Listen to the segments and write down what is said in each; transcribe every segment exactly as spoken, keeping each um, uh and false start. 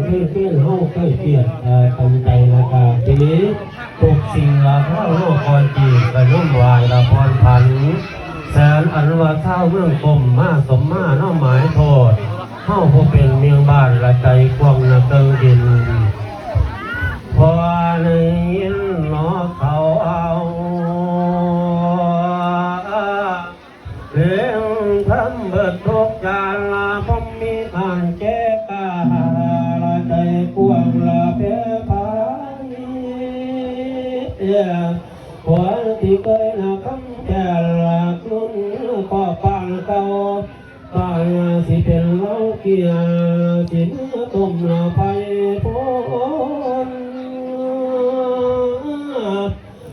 เพื่อนเฮาเคยเกียรติเอ่อตำใจละกาทีนี้ทุกสิ่งละข้าวโลกคอยจีบกระย่อมวายละพรพัน แสนอันว่าข้าวเมืองกลมมาสมมาเนาะหมายโทษ เฮาผู้เป็นเมียงบ้านละใจกว้างนะเกิงกิน พอในยินหนอเขาเอา เพียงทำเบิดทุกจานละผมมีการแก้กาละใจกว้างละเปพาย เอ่อ ขอที่เคยนะคำแก่ละคุณก็ปานเก่า ปานสิเป็นเหล้าเกียร์สิเมื่อต้มละไฟโพน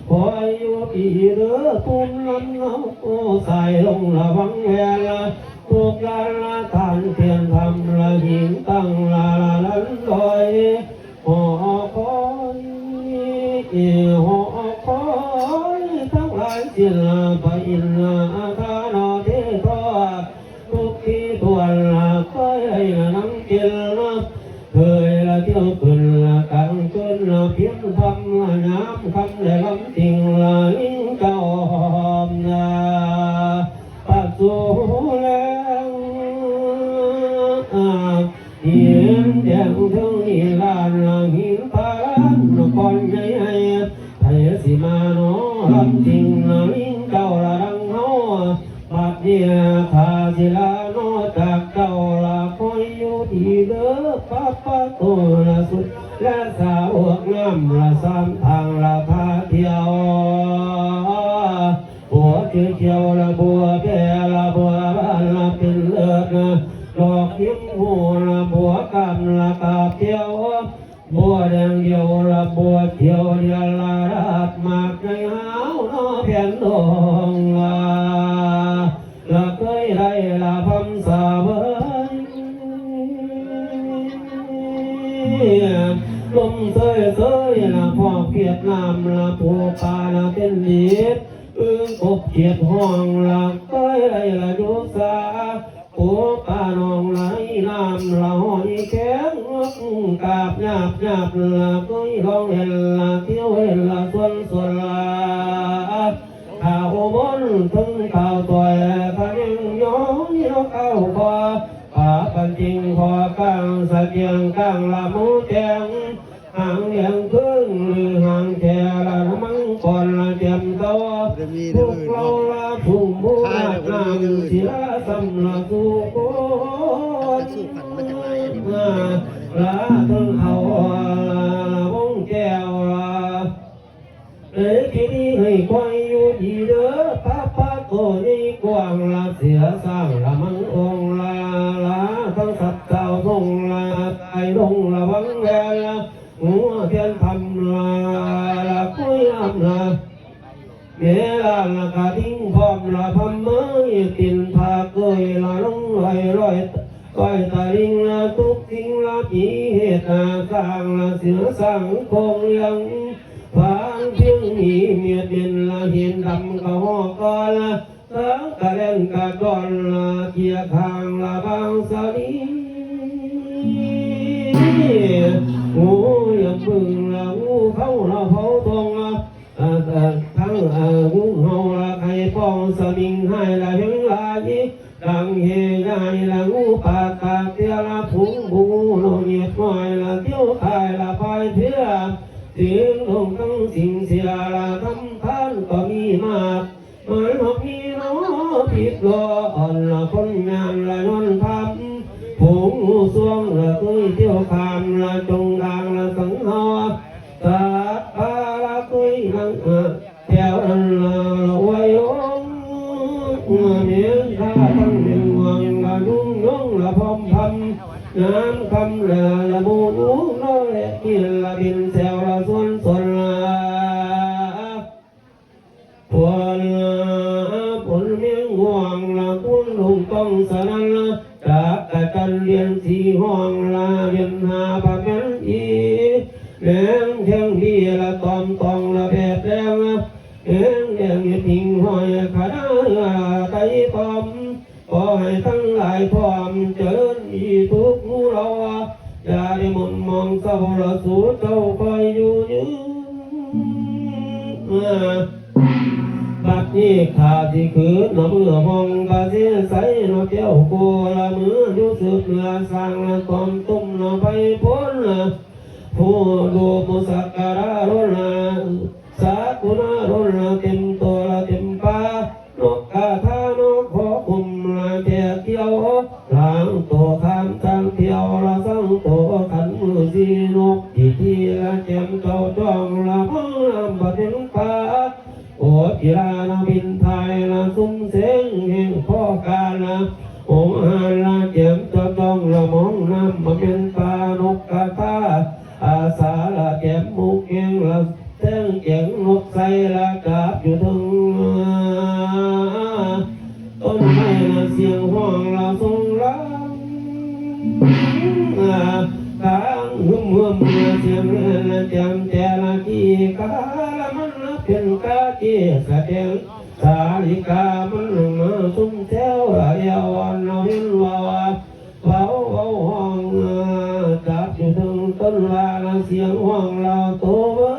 ขออายุปีเด้อตุ้มนั้นเนาะ โอ้ สายลงระวังแวละ พวกลานละทานเตียนทำละหิงตั้งละละลันลอย หอคอย หอคอย ทั้งหลายสิละพระอินทร์ละอาคาโนเททอด ทุกที่ทวนละเคยให้ละน้ำกินละ เคยละเที่ยวคืนละกลางคืนละเพียงทำละยามคำและลำติงละลิงเจ้าหอมละปัสสุแลง หินแดงเทิงหินล้านละหินพาลานก้อนใหญ่ๆ ไผสิมาหนอลำติงละลิงเจ้าละดังเฮา บัดเนี่ยข้าสิลาโนจากเจ้าละคอยอยู่ดีเด้อ ปะปะโตละสุด และสาวกงามละสามทางละพาเที่ยว บัวเขียวๆละบัวแพรละบัวบานละเป็นเลิศนะ ดอกหิมหูละบัวกำละกาบเที่ยว บัวแดงเดียวละบัวเขียวเดียวละราดหมากในหาวเนาะแผ่นทองละ ละเคยได้ละพำสาเวย ลมเซยเซยละพอกเวียดนามละผู้ปาละเป็นดีด อึ้งกบเขียดห้องละเคยได้ละยุสา ปูปลาหนองไหลน้ำละหอยแข็ง กาบหยาบหยาบละเคยร้องเห็นละเที่ยวเห็นละส่วนส่วนละ ข่าวบนถึงข่าวต่อยขะยังย้อยนกเอาคอ ป่าปันจริงคอกลางสะเกียงกลางละหมูแดง หางเหลียงครึ่งหรือหางแคละมังกรละเตรียมตัว พวกเราละผู้บูรณะนำศิลาสำละสู่คน ละถึงเขาละวงแก้วละ เอ้ยที่นี่ให้คอยอยู่ดีเด้อ พระพระโตนี่กว้างละเสียสร้างละมังองค์ละ ละทั้งสัตว์เจ้าทรงละ ไตลงละวังแวละ หัวเทียนทำละ ละคุยอำละ เมลาละกะทิ้งพร้อมละพำเมย ปิ่นพาเกยละลงลอยลอย ก้อยตะลิงละทุกสิ่งละปีเหตุนาสร้างละเสือสร้างโคงเลี้ยง ฟางเพียงมีเมียดเมียนละเห็นดำกะหอกกอละ เอิงกะแล่นกะดอนละเกียทางละบางสะลี งูเหลี่ยมบึงละงูเข้าละเผาทองละ เอ่อ เอ่อ ทั้ง เอ่อ งูเห่าละไข่ปองสมิงไห้ละเฮงหลาย ดังเฮยายละงูปากกาเตียละผงบูโนเงียบน้อยละเที่ยวตายละพายเทือ สิงลงทั้งสิงเสียละทำทานก็มีมาก หมายหอกมีน้อผิดรออ่อนละคนงานละย้อนทำผงงูสวงละเคยเที่ยวขามละจงดางละสังหา สัตว์ป่าละเคยนั่งเอ่อแถวนั้นละละไว้องค์เมียงข้าทั้งหนึ่งวังละนุ่งน้องละพร้อมพำน้ำคำละละมูน้อยและกินละบินแซวละสวนสนละ ผล ผลเมียงห่วงละคุณลุงต้องสนั่นละจักกะจันเรียนสีห้องละเวียนหาปะแม่นอีแมงแข้งดีละตอมตองละแบบแรงละแมงแดงเห็ดหิ่งห้อยขนาไตตอม ขอให้ทั้งหลายพร้อมเจริญมีทุกหมู่เรา อย่าได้หม่นหม เจ้าละสูเจ้าคอยอยู่ยืน บัดนี้ข้าสิคืนเอามือห้องพระเสไสเนาะแก้วโกละมืออยู่สืบเหนือสร้างละตอนตุ้มละไปพ้นละผู้ดูมุสักการะรถละสากุณะรถละเต็มตัวละเต็มปา นกกาทานกขอคุมละแก่เกี่ยว ทางโตข้ามทางเที่ยวละสังโตขันมือสีนกที่ที่ละแจมเจ้าจ้องละพังลำบะเพ็งปา โอกีฬาละบินไทยละซุ่มเสียงแห่งพ่อกาละองค์หานละแจมเจ้าจ้องละมองน้ำบะเพ็งปานกกาทา อาสาละแจมมุกแห่งละแสงแจงนกใสละจับอยู่ถึง ต้นไม้ละเสียงห้องละทรงละกลางหึมหึมละเสียงละแจมแต่ละกีกาละมันละเป็นกาเกสะแดงสาลิกามันมาซุ่มแถวละเอวอนเอาเห็นว่า เว้าเว้าห้องจับอยู่ถึงต้นว่าละเสียงห้องเราโตเว้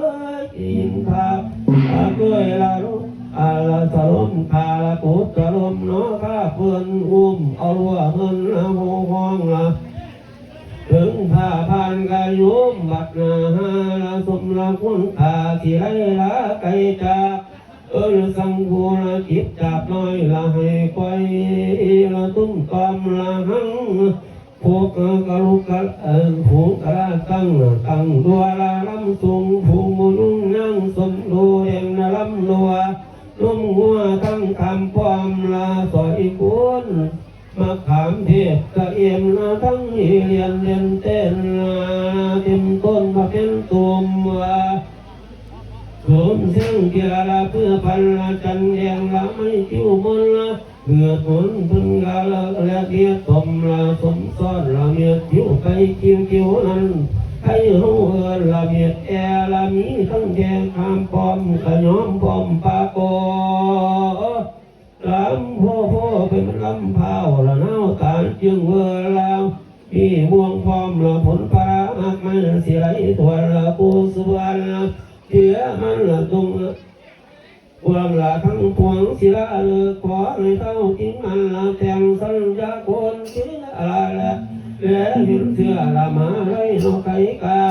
ยอินทาเกยละลุอาละสลมคาละกุดสลมเนาะข้าเพื่อนอุ้มเอารัวเพิ่นละโหห้องละถึงผ้าผ่านกะยุมบัดนาหาละสมละคุณคาสิไรละไกจาก เอิ้นสังโฆละจิบจาบน้อยละให้ก้อยละตุ้มตอมละหังพวกกะลุกกะเอิ้นฝูงกะลาตั้งตั้งดัวละลำสูงฝูงบุญยังสมดูเรียงละลำดัวลุ่มหัวตั้งคำป้อมละสอยกุน มะขามเทศกะเอ็มนะทั้งอีเลียนเด่นเต้นนะเต็มต้นมาเป็นตุ่มว่าสวมเสียงเกียรละเพื่อพันละจันแดงละไม่คิ้วมนละเหือดหนเพิ่งกะละและเมียตมละสมซ้อนละเมียคิ้วไปคิ้วคิ้วนั้นให้เฮาเอินละเมียแอละมีทั้งแดงข้ามปอมกะย้อมปอมปากอ ลำโพโพเป็นลำพาวละนาวตาลจึงเวอลาวมีม่วงพร้อมละผลพระมากมายสิไหลทวนละปูสุวรรณเสียมันละตุงพวงละทั้งปวงศิลาเลิกขอให้เท่าทิ้งมันละแต่งสัญญาคนเสียละและและเห็นเสื้อละมาเลยนกไก่กา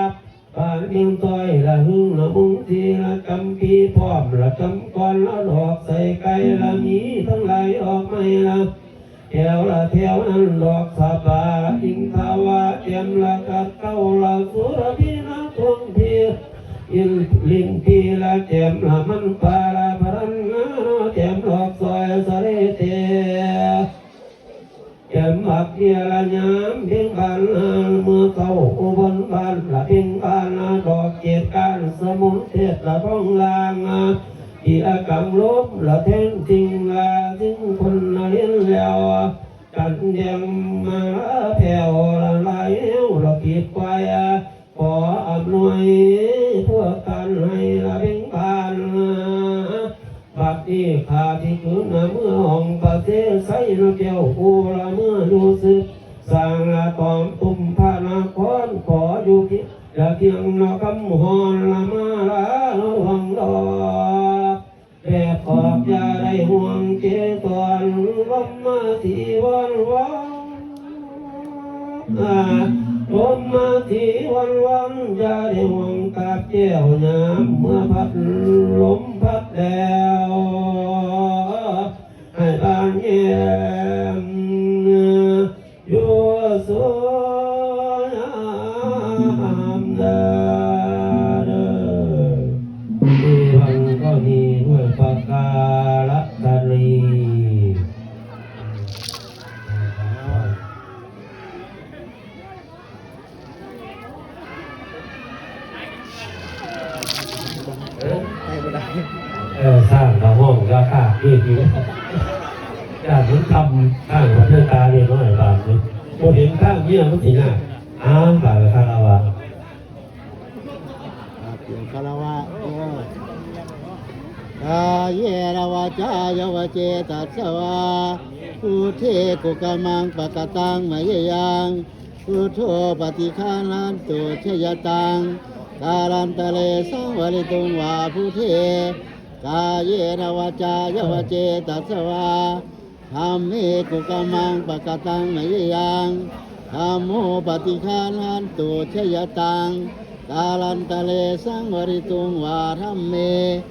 บ ปานเพียงต้อยละหึงละมุงสีละจำปีพร้อมละจำก่อนละดอกใส่ไก่ละมีทั้งหลายออกไม่ละแถวละแถวนั้นดอกสาปาละอินทาวาเตรียมละกัดเต้าละสุรพีนะทวงพีอินลิงพีละแจมละมันปาละพรันงาเตรียมดอกซอยสะเลเต แจ่มบักเดียละยามเพ่งบานเมือเก่าอุบลบ้านละเพ่งบานดอกเกตการสมุนเทศละบ้องลางที่อากางลบละแท่งจริงละซึ่งคนละเล่นแล้วกันแดงมาแผ่วละลายเอวละขีดควาย ขออำนวยพวกท่านให้ละเบ่งบาน บัดนี้ข้าที่คืนเมื่อห้องประเทศไซนแก้วกูละเมื่ออยู่สืบสร้างละตอมตุ่มพระนครขออยู่ที่ละเทียงนคำหอนละมาละระวังดอก แบบออกอย่าได้ห่วงเจตอนลมมาสีวันวันอ่าลมมาสีวันวันอย่าได้ห่วงกาบแก้วยามเมื่อพัดลมพัดแล้ว ให้บานแย้ม อยู่สวยงามเด้อเด้อ ที่วังก็มีด้วยประการศนี ไปบ่ได้ เออ สร้างกระห้องราคาที่ดี อยากเห็นทำข้างประเทศตาเนี่ยน้อยบาทเนี่ยบ่เห็นข้างเมียมันสิยากอ้าวบาทละคาราวะ ครับ เดี๋ยวคารวะ เออ กาเยนะวาจายวเจตัสสะวา พุทเทกุกะมังปะกะตังมะเยยัง Buddho paṭiggaṇhatu accayantaṃ, kālantare saṃvarituṃ va buddhe. Kāyena vācāya va cetasā vā, dhamme kukammaṃ pakataṃ mayā yaṃ, dhammo paṭiggaṇhatu accayantaṃ, kālantare saṃvarituṃ va dhamme.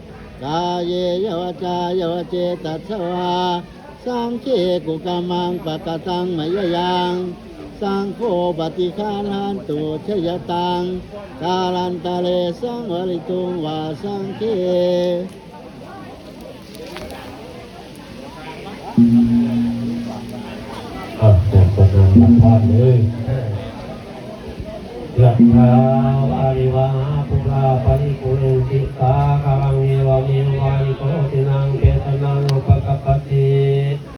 Kāyena vācāya va cetasā vā, saṅghe kukammaṃ pakataṃ mayā yaṃ, saṅgho paṭiggaṇhatu accayantaṃ, kālantare saṃvarituṃ va saṅghe. อ่ะ ขอบคุณนะ ท่านเอ้ย Yathā vārivahā pūrā paripūrenti sāgaraṃ, evameva ito dinnaṃ petānaṃ upakappati.